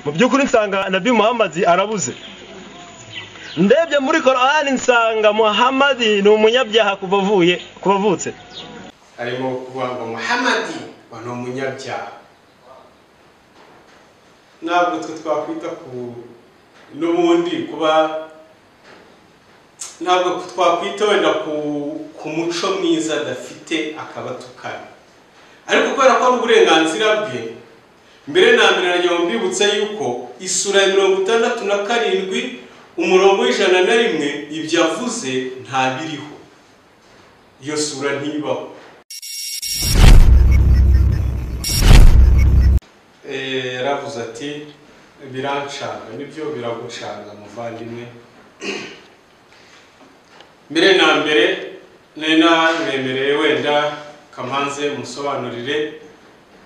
Mu by'ukuri nsanga Nabi Muhammad arabuze. Ndebye muri Qur'an nsanga Muhammad ni umunyabyaha kuva avuye kuva avutse. Arimo kuvuga ngo Muhammad ni umunyabyaha. Ntabwo twe twakwita ku n'ubundi kuba ntabwo twakwita wenda ku muco mwiza adafite akabatukana, ariko kubera ko ari uburenganzira bwe, mbere na mbere nagira mbibutse yuko isura ya 67 umurongo w'101 ibyo avuze ntabiriho, iyo sura ntibaho. Yaravuze ati birancanga, nibyo biragucanga muvandimwe. Mbere na mbere nari nabemereye wenda kamanze musobanurire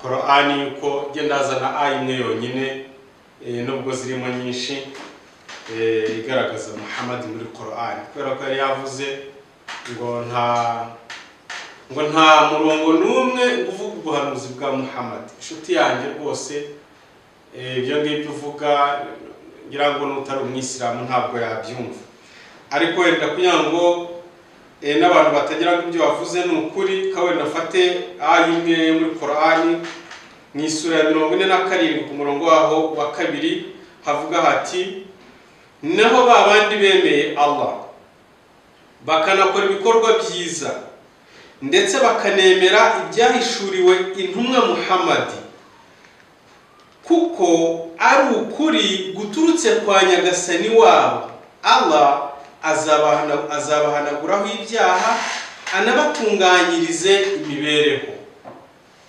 Qur'ani yuko genda azana aya imwe yonyine, nubwo zirimo nyinshi, igaragaza Muhammad muri Qur'ani, kubera ko yari yavuze ngo nta murongo n'umwe uvuga ubuhanuzi bwa Muhammad. Inshuti yanjye rwose ibyo ngibyo uvuga ngira ngo n'utari umwisilamu ntabwo yabyumva, ariko wenda kugira ngo n'abantu batagira ngo ibyo bavuze ni ukuri, ka wenda afate aya imwe muri Qur'ani mu isura ya 47 ku murongo waho wa 2 havuga hati: naho ba bandi bemeye Allah bakanakora ibikorwa byiza ndetse bakanemera ibyahishuriwe intumwa Muhammad, kuko ari ukuri guturutse kwa Nyagasani wabo, Allah azabahanaguraho ibyaha anabatunganyirize imibereho.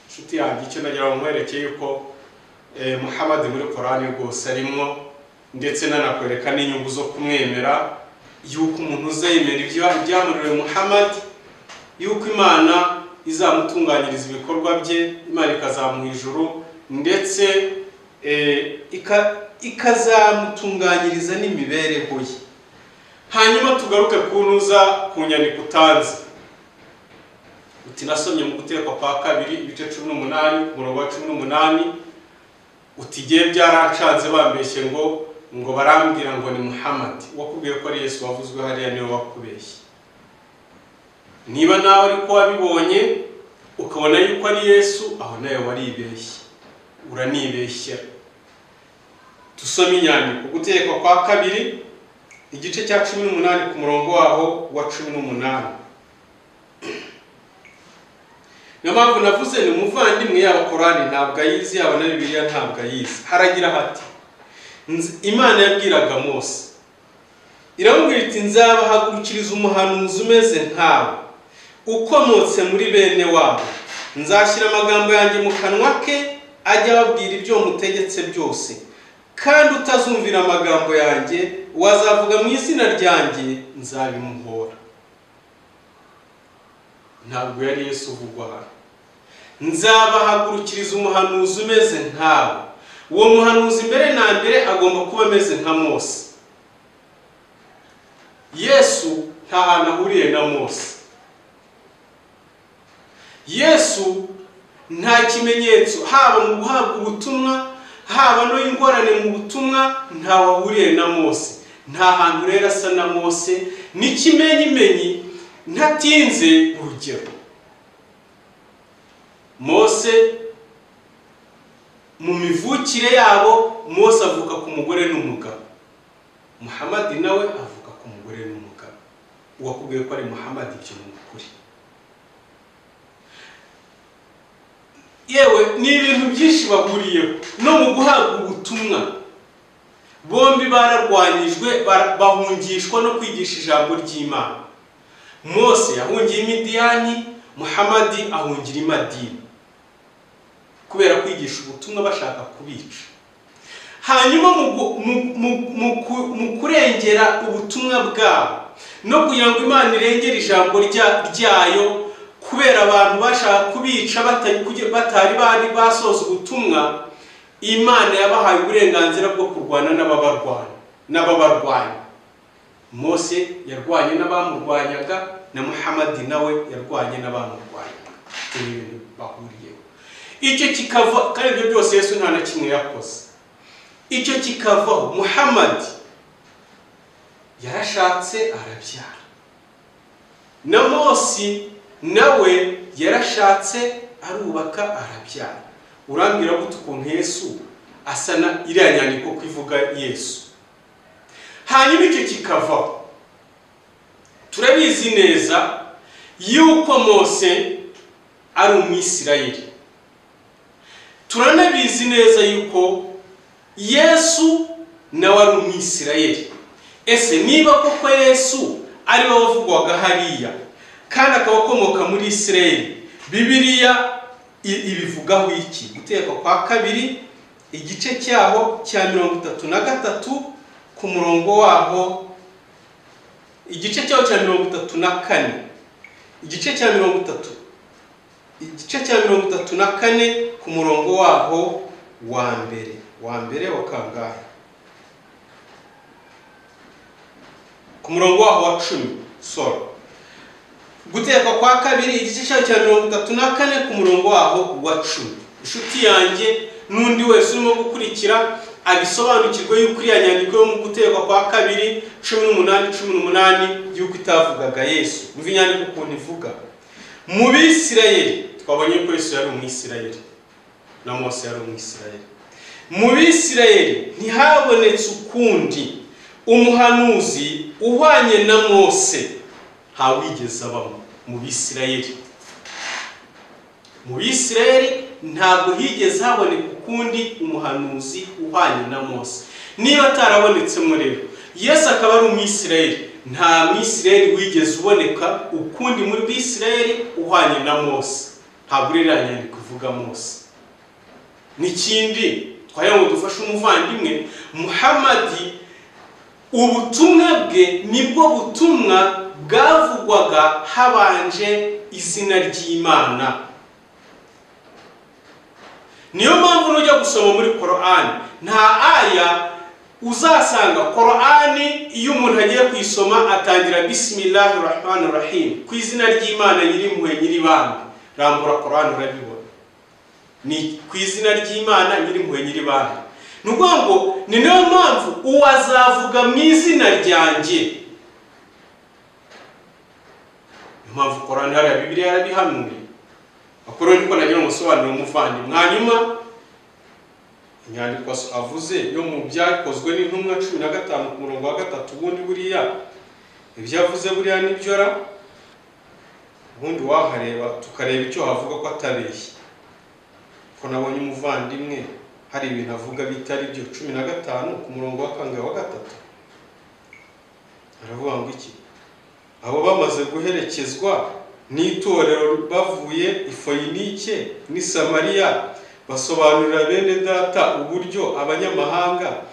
Inshuti yanjye, icyo nagira ngo nkwereke yuko Muhammad muri Qur'ani rwose arimo, ndetse nanakwereka n'inyungu zo kumwemera, yuko umuntu uzemera ibyamuriwe Muhammad, yuko Imana izamutunganyiriza ibikorwa bye, Imana ikazamuha ijuru ndetse ikazamutunganyiriza n'imibereho ye. Hanyuma tugaruke kunuza ku nyandiko utanze. Uti nasomye mu Gutegekwa kwa kabiri ibice 18 umurongo wa 18, uti giye byarancanze bambeshye ngo barambwira ngo ni Muhammad. Wakubwiye ko ari Yesu wavuzwe hariya, niwe wakubeshye. Niba nawe ariko wabibonye ukabona yuko ari Yesu, aho nawe waribeshye, uranibeshyera. Tusome inyandiko Gutegekwa kwa kabiri igice cya 18 ku murongo waho wa 18. Niyo mpamvu navuze ni umuvandimwe, yaba Qur'ani ntabwo ayizi, yaba na Bibiliya ntabwo ayizi. Haragira hati: Imana yabwiraga Mose iramubwira iti nzabahagurukiriza umuhanuzi umeze nkawe ukomotse muri bene wabo, nzashyira amagambo yanjye mu kanwa ke ajya ababwira ibyo mutegetse byose, kandi utazumvira amagambo yanjye wazavuga mu izina ryanjye nzabimuhora. Ntabwo yari Yesu uvugwa hano. Nzabahagurukiriza umuhanuzi umeze nkawe. Uwo muhanuzi mbere na mbere agomba kuba ameze nka Mose. Yesu nta hantu ahuriye na Mose. Yesu nta kimenyetso haba mu guhabwa ubutumwa, haba no ingorane mu butumwa, ntawe ahuriye na Mose. Nta hantu rero asa na Mose, n'ikimenyimenyi ntatinze urugero. Mose mu mivukire yabo, Mose avuka ku mugore n'umugabo, Muhammad nawe avuka ku mugore n'umugabo. Uwakubwiye ko ari Muhammad ibyo ni ukuri. Yewe ni ibintu byinshi bahuriyeho no mu guhabwa ubutumwa. Bombi bararwanyijwe, bahungishwa no kwigisha ijambo ry'Imana. Mose yahungiye i Midiyani, Muhammad ahungira i Madina kubera kwigisha ubutumwa bashaka kubica. Hanyuma mu kurengera ubutumwa bwabo no kugira ngo Imana irengere ijambo ryayo, kubera abantu bashaka kubica batari bari basoza ubutumwa, Imana yabahaye uburenganzira bwo kurwana n'ababarwanya. Mose yarwanye n'abamurwanyaga, na Muhammad nawe yarwanye n'abamurwanyaga. Ibi bintu bahuriyeho. Icyo kikava kandi ibyo byose Yesu nta na kimwe yakoze. Icyo kikavaho, Muhammad yarashatse arabyara, na Mose nawe yarashatse arubaka arabyara. Urambwira gute ukuntu Yesu asa na iriya nyandiko ko ivuga Yesu? Hanyuma icyo kikavaho, turabizi neza yuko Mose ari umwisirayeli, turanabizi neza yuko Yesu nawe ari umwisirayeli. Ese niba koko Yesu ari we wavugwaga hariya kandi akaba akomoka muri Isirayeli, Bibiliya ibivugaho iki? Gutegeka kwa kabiri igice cyaho cya 33 ku murongo waho, igice cyaho cya 34, igice cya 30, igice cya 34 ku murongo waho wa mbere, wa mbere wa kangahe? Ku murongo waho wa 10. Sorry. Gutegeka kwa kabiri igice cyaho cya 34 ku murongo waho wa 10. Inshuti yanjye n'undi wese urimo gukurikira abisobanukirwe yuko iriya nyandiko yo mu Gutegeka kwa kabiri 18:18 yuko itavugaga Yesu. Umva inyandiko ukuntu ivuga. Mu Bisirayeli, twabonye ko Yesu yari umwisirayeli na Mose yari umwisirayeli. Mu Bisirayeli ntihabonetse ukundi umuhanuzi uhwanye na Mose, ntawigeze abamo mu Bisirayeli. Mu Bisirayeli ntabwo higeze haboneka ukundi umuhanuzi uhwanye na Mose. Niba atarabonetsemo rero, Yesu akaba ari umwisirayeli, nta mwisirayeli wigeze uboneka ukundi muri Bisirayeli uhwanye na Mose. Ntabwo iriya nyandiko ivuga Mose. N'ikindi twagira ngo dufashe umuvandimwe Muhammad, ubutumwa bwe nibwo butumwa bwavugwaga habanje izina ry'Imana. Niyo mpamvu nujya gusoma muri Korani nta aya uzasanga Korani iyo umuntu agiye kuyisoma atangira bismillahir rahmanir rahim, ku izina ry'Imana nyirimpuhwe nyiribambe. Rambura Korani urabibona, ni ku izina ry'Imana nyirimpuhwe nyiribambe. Ni ukuvuga ngo ni niyo mpamvu uwazavuga mu izina ryanjye. Niyo mpamvu Korani hariya Bibiliya yarabihanuye. Akora niko nagira umusobanuro umuvandimwe. Hanyuma inyandiko avuze yo mu byakozwe n'intumwa 15 ku murongo wa 3, ubundi buriya ibyo avuze buriya nibyo ra, ubundi wahareba tukareba icyo havuga ko atabeshye. Ko nabonye umuvandimwe hari ibintu avuga bitari byo. 15 ku murongo wa kangahe wa 3 aravuga ngo iki? Abo bamaze guherekezwa n'itorero bavuye i Foyinike n'i Samariya, basobanurira bene data uburyo abanyamahanga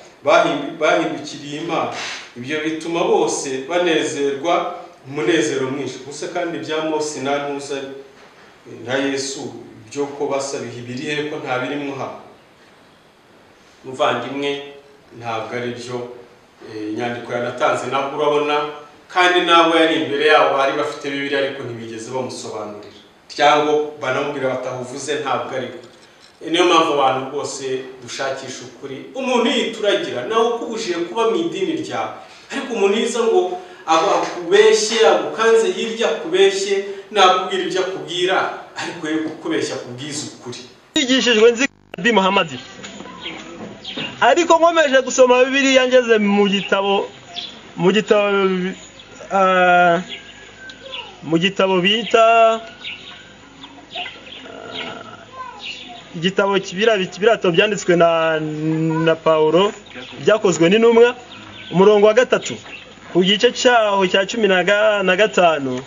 bahindukiriye Imana. Ibyo bituma bose banezerwa umunezero mwinshi. Gusa kandi ibya Mose na Ntuza na Yesu byo ko basabiha ibirihe ko nta birimo hano. Muvandimwe ntabwo ari byo. Inyandiko yanatanze nabwo urabona, kandi nabo yari imbere yabo bari bafite Bibiliya ariko ntibigeze bamusobanurira cyangwa banamubwira batahuvuze ntabwo ari. Niyo mpamvu abantu bose dushakisha ukuri. Umuntu yituragira nawe ukubujije kuba mu idini ryawe, ariko umuntu yiza ngo akubeshye, agukanze hirya akubeshye, nakubwira ibyo akubwira, ariko ye kukubeshya kubwiza ukuri. Yigishijwe nzi Nabi Muhammad, ariko nkomeje gusoma Bibiliya ngeze mu gitabo mu gitabo bita igitabo birato byanditswe na Paulo byakozwe n'intumwa, umurongo wa 3 ku gice cyaho cya 15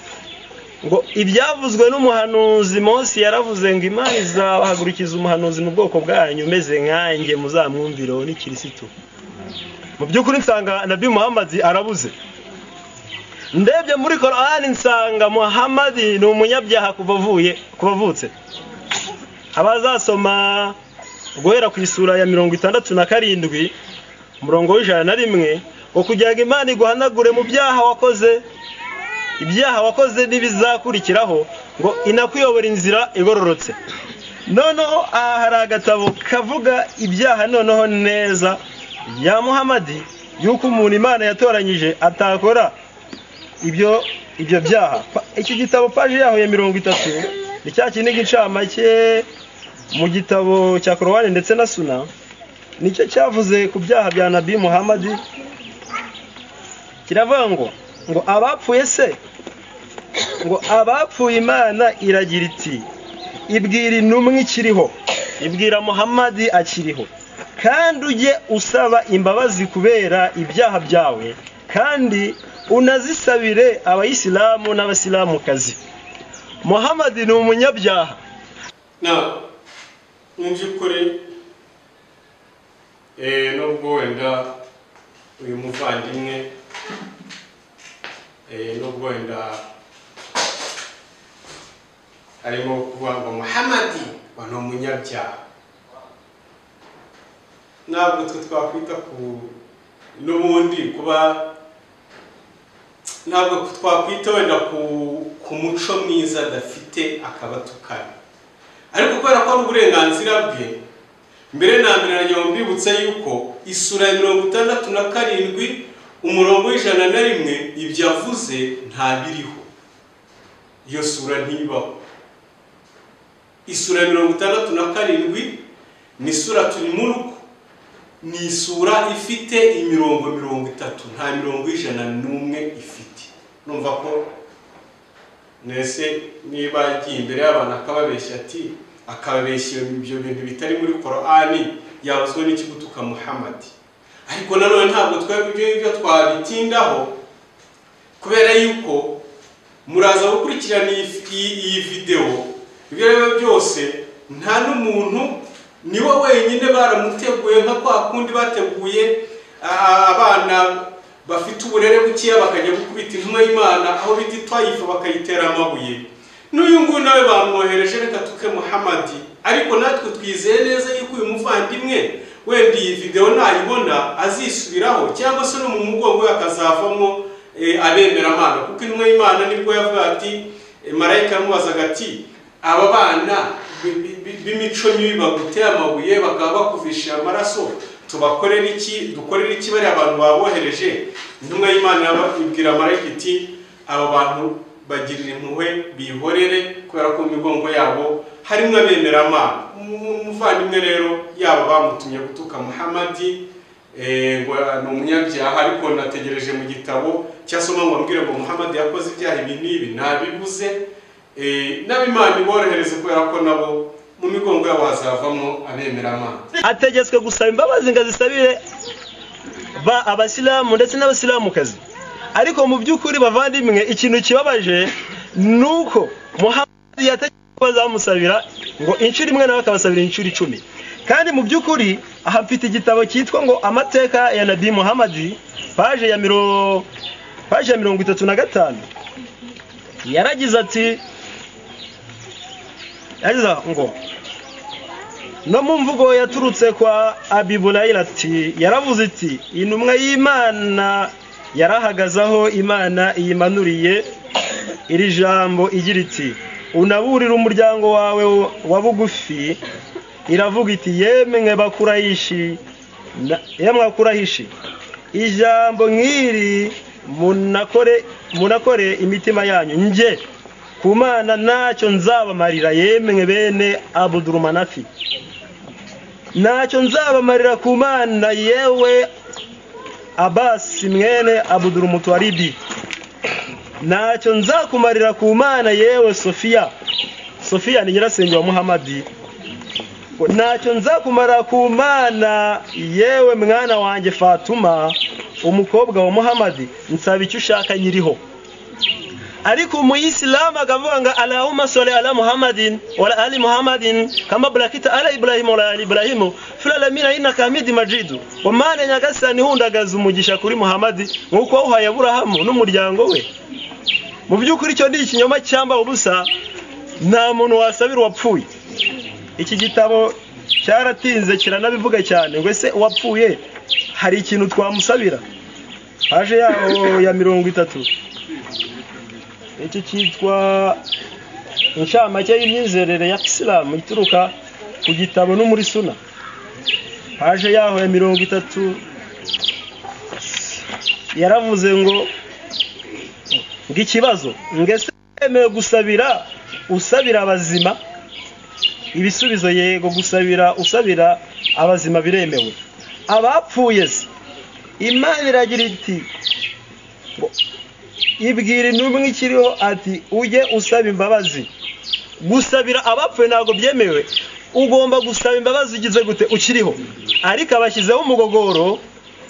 ngo ibyavuzwe n'umuhanuzi Mose yaravuze ngo Imana izabahagurukiza umuhanuzi mu bwoko bwanyu umeze nkanjye, muzamwumvire ni Kristo. Mu by'ukuri nsanga Nabi Muhammad arabuze. Ndebye muri Korani nsanga Muhammad ni umunyabyaha kuva avutse. Abazasoma guhera ku isura ya 67 umurongo w'101 ngo kugira ngo Imana iguhanagure mu byaha wakoze, ibyaha wakoze n'ibizakurikiraho, ngo inakuyobora inzira igororotse. Noneho aha hari agatabo kavuga ibyaha noneho neza ya Muhamadi yuko umuntu Imana yatoranyije atakora ibyo byaha. Iki gitabo paje yaho ya 30 ni cya kindi gincamake mu gitabo cya Korowani ndetse na Suna, nicyo cyavuze ku byaha bya Nabi Muhamadi. Kiravuga ngo abapfuye se, ngo abapfuye Imana iragira iti ibwira intumwa ikiriho, ibwira Muhamadi akiriho, kandi ujye usaba imbabazi kubera ibyaha byawe, kandi unazisabire abayisilamu n'abasilamukazi. Muhamadi ni umunyabyaha. Na mu by'ukuri nubwo wenda uyu muvandimwe nubwo wenda arimo kuvuga ngo Muhamadi ni umunyabyaha, ntabwo twe twakwita ku n'ubundi kuba ntabwo twakwita wenda ku muco mwiza adafite akabatukana, ariko kubera ko ari uburenganzira bwe. Mbere na mbere nagira mbibutse yuko isura ya 67 umurongo w'101 ibyo avuze ntabiriho, iyo sura ntibaho. Isura ya 67 ni Suratul Mulk, ni isura ifite imirongo 30, nta mirongo 101 ifite. Numva ko nese niba yagiye imbere y'abantu akababeshya ati akababeshya ibyo bintu bitari muri Korani, yabuzwe n'ikigutuka Muhammad. Ariko nanone ntabwo twebwe ibyo twabitindaho, kubera yuko muraza gukurikirana iyi video. Ibyo rero byose nta n'umuntu niwe wenyine baramuteguye nka kwa kundi bateguye abana bafite uburere bukeya bakajya gukubita intumwa y'Imana aho bita Taifa bakayitera amabuye. N'uyu nguyu nawe bamwohereje reka tuke Muhamadi. Ariko natwe twizeye neza yuko uyu muvandimwe wenda iyi video nayibona azisubiraho, cyangwa se no mu mugongo akazavamo abemeramana, kuko intumwa y'Imana nibwo yavuga ati marayika yamubazaga ati aba bana b'imico mibi baguteye amabuye bakaba bakuvisha amaraso, tubakorera iki? Dukorera iki bari abantu babohereje? Intumwa y'Imana ibwira marayika iti aba bantu bagirira impuhwe bihorere, kubera ko mu migongo yabo harimo abemeramana. Umuvandimwe rero yaba bamutumye gutuka Muhamadi ngo ni umunyabyaha, ariko nategereje mu gitabo cyasoma ngo ambwire ngo Muhamadi yakoze ibyaha ibi n'ibi, nabibuze. N'abimana iborohereze kubera ko nabo mu migongo yabo hazavamo abemeramana. Ategetswe gusaba imbabazi ngo azisabire ba abasilamu ndetse n'abasilamukazi. Ariko mu by'ukuri bavandimwe, ikintu kibabaje nuko Muhamadi yategetswe bazamusabira ngo inshuro imwe nawe akabasabira inshuro 10. Kandi mu by'ukuri aha mfite igitabo cyitwa ngo Amateka ya Nabi Muhamadi, page ya 35. Yaragize ati ngo no mu mvugo yaturutse kwa Abi Buraira ati yaravuze iti intumwa y'Imana yarahagaze aho Imana iyimanuriye iri jambo igira iti unaburira umuryango wawe wa bugufi, iravuga iti yemwe bakurahishi, yemwe bakurahishi ijambo nk'iri munakore imitima yanyu, nje ku Mana ntacyo nzabamarira, yemwe bene Abdurumanafi, ntacyo nzabamarira ku Mana, yewe Abasi mwene Abdurumutwaribi, ntacyo nzakumarira ku Mana, yewe Sofia. Sofia ni nyirasenge wa Muhamadi. Ntacyo nzakumara ku Mana, yewe mwana wanjye Fatuma umukobwa wa Muhamadi, nsaba icyo ushaka nyiriho. Ariko umuyisilamu akavuga ngo Allahumma salli ala Muhammadin wa ala ali Muhammadin kama barakta ala Ibrahim wa ala ali Ibrahim fil alamin innaka Hamidum Majid. Wa Mana nyagasani hundagaza umugisha kuri Muhammadi nkuko wawuhaye Aburahamu n'umuryango we. Mu by'ukuri icyo ni ikinyoma cyamba ubusa, nta muntu wasabira uwapfuye. Iki gitabo cyaratinze kiranabivuga cyane ngo ese uwapfuye hari ikintu twamusabira? Paje yaho ya 30. Iki cyitwa inshamake y'imyizerere ya Isilamu ituruka ku gitabo no muri Suna. Paje yaho ya 30. Yaravuze ngo ikibazo ngese yemewe gusabira usabira abazima? Ibisubizo yego, gusabira usabira abazima biremewe. Abapfuye se, Imana iragira iti ibwira intumwa ikiriho ati ujye usaba imbabazi. Gusabira abapfuye ntabwo byemewe, ugomba gusaba imbabazi ugize gute? Ukiriho. Ariko abashyizeho umugogoro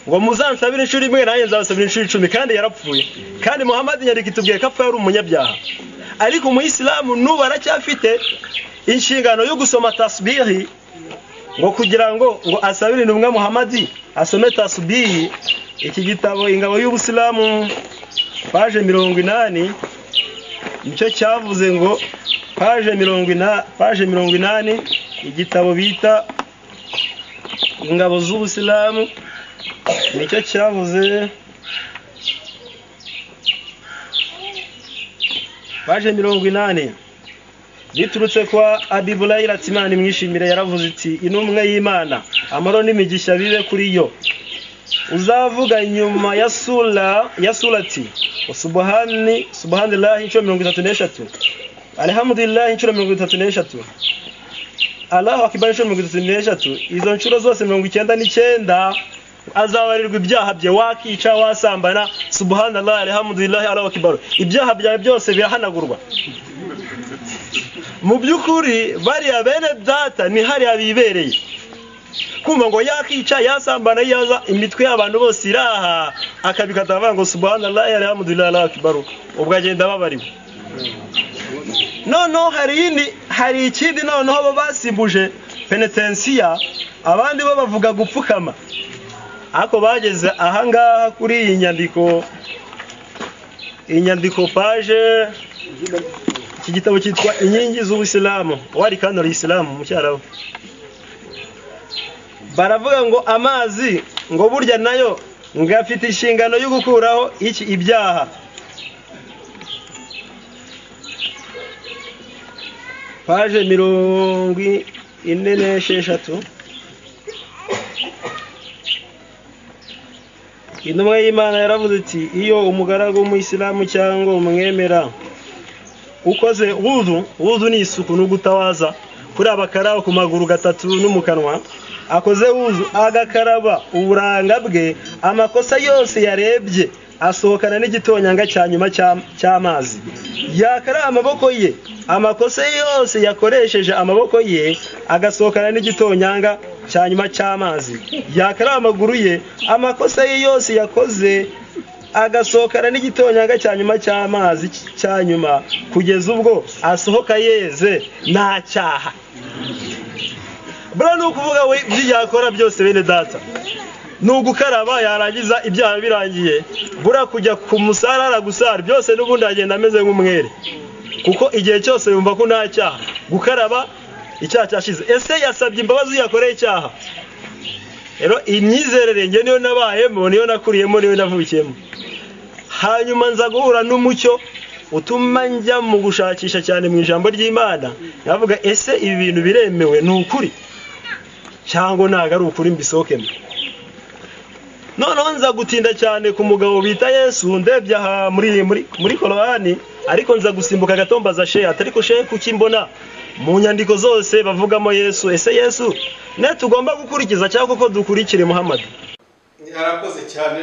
ngo muzansabire inshuro imwe nanjye nzabasabira inshuro 10, kandi yarapfuye. Kandi Muhammad nyarika itubwiye ko apfuye ari umunyabyaha. Ariko umuyisilamu n'ubu aracyafite inshingano yo gusoma tasbihi, ngo kugira ngo asabire intumwa Muhammad asome tasbihi. Iki gitabo Ingabo y'Ubusilamu page 80 nicyo cyavuze ngo page 80, igitabo bita Ingabo z'Ubusilamu nicyo cyavuze page 80. Biturutse kwa Abi Buraira Imana imwishimire, yaravuze iti intumwa y'Imana amahoro n'imigisha bibe kuri yo, uzavuga nyuma ya sura ya surati subhani subhanallahi inshuro 33, alhamdulillah inshuro 33, Allahu akbar inshuro 33, izo nshuro zose 99 azabarirwa ibyaha bye. Wakica, wasambana, subhanallah, alhamdulillah, Allahu akbar, ibyaha byawe byose birahanagurwa. Mu byukuri bariya bene data ni hariya bibereye kumva ngo yakica, yasambana, yaza imitwe y'abantu bose iraha, akabikata avuga ngo subhanallah, alhamdulillah, Allahu akbar, ubwo agenda babariwe. Noneho hari ikindi noneho bo basimbuje penetensiya, abandi bo bavuga gupfukama. Ako bageze ahangaha kuri iyi nyandiko, inyandiko page, iki gitabo cyitwa Inkingi z'Ubusilamu, wari kanori Isilamu mu Cyarabu. Baravuga ngo amazi ngo burya nayo ngafite inshingano yo gukuraho iki ibyaha. Page 46. Intumwa y'Imana yaravuze iti iyo umugaragu w'umuyisilamu cyangwa umwemera ukoze wudu, wudu ni isuku no gutawaza, kuri abakaraba ku maguru gatatu no mu kanwa, akoze wudu agakaraba uburanga bwe, amakosa yose yarebye asohokana n'igitonyanga cya nyuma cy'amazi. Yakaraba amaboko ye, amakosa yose yakoresheje amaboko ye agasohokana n'igitonyanga cya nyuma cy'amazi. Yakaraba amaguru ye, amakosa ye yose yakoze agasohokana n'igitonyanga cya nyuma cy'amazi cya nyuma, kugeza ubwo asohoka yeze nta cyaha. Bro, ni ukuvuga we ibyo yakora byose bene data ni ugukaraba, yarangiza ibyaha birangiye, bura kujya ku musarara gusara byose n'ubundi agenda ameze nk'umwere, kuko igihe cyose yumva ko nta cyaha. Gukaraba icyaha cyashize. Ese yasabye imbabazi yakoreye icyaha? Rero imyizerere nge niyo nabayemo, niyo nakuriyemo, niyo navukiyemo. Hanyuma nza guhura n'umucyo utuma njya mu gushakisha cyane mu ijambo ry'Imana, navuga ese ibi bintu biremewe, ni ukuri cyangwa ntago ari ukuri, mbisohokemo. Noneho nza gutinda cyane ku mugabo bita Yesu, ndebye aha muri Korani, ariko nza gusimbuka gatombaza shehe, ariko shehe kuki mbona mu nyandiko zose bavugamo Yesu? Ese Yesu ne tugomba gukurikiza cyangwa koko dukurikire Muhammad? Yarakoze cyane